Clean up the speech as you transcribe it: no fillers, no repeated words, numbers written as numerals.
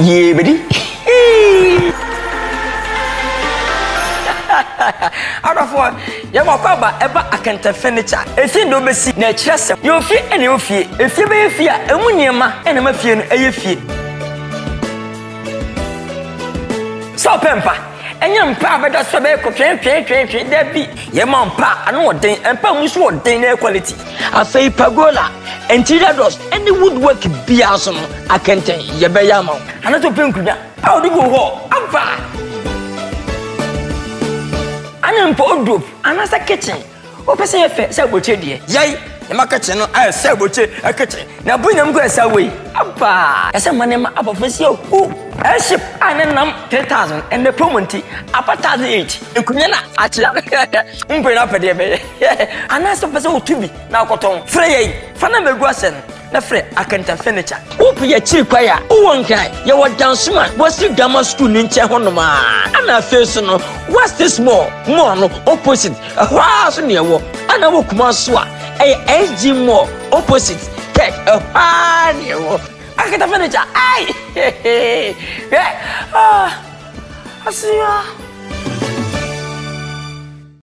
Yɛbɛdi. Adɔfoɔ, yɛma kɔ aba ɛba Akɛntɛn Furniture. Efie na wobɛsi na ɛkyerɛ sɛ yɛwɔ fie ɛna ɛwɔ fie. Efie bɛyɛ fie a, ɛmu nneɛma ɛna ɛma fie no ɛyɛ fie. Sɛ ɔpɛ mpa, ɛnyɛ mpa a bɛda so a bɛyɛ kɔtwɛntwɛntwɛntwɛn, dabi. Yɛma mpa a ano wɔ den, mpa a mu nso wɔ den na ɛyɛ quality. Afei pergola, interior doors ɛne woodwork biara so no, Akɛntɛn yɛbɛyɛ ama wo. Anaasɛ wopɛ nkonnwa a wɔde gu hɔ aba ana mpo wardrobe anaasɛ kitchen wopɛ sɛ yɛ fɛ sɛ abotire deɛ yɛi yɛma kitchen no ayɛ sɛ abotire kitchen na ɛbo nyinam kɔ ɛsɛ wei aba ɛsɛ ma nneɛma aba fo si ahu airship a ne nam 3000 ɛnɛ promo nti aba 1008 nkonnwa na akyea mpɛ na apɛ deɛ bɛyɛ anaasɛ wopɛ sɛ wotu bi na akɔtɔn frɛ yɛi fa na mɛgu asɛ no na frɛ Akanta Furniture. Wopɛ yɛ akyiri kwan a, wowɔ Nkran, yɛwɔ Dansoma, Wesley Grammar School no nkyɛn hɔnom ara. Ɛna afei nso no, Westis Mall, mall no opposite, ɛhɔ ara nso na yɛwɔ. Ɛna wɔ Kumasi nso a, ɛyɛ SG Mall opposite Tech, ɛhɔ ara na yɛwɔ. Akanta Furniture, ai! Hwɛ! Ah! Aseaa!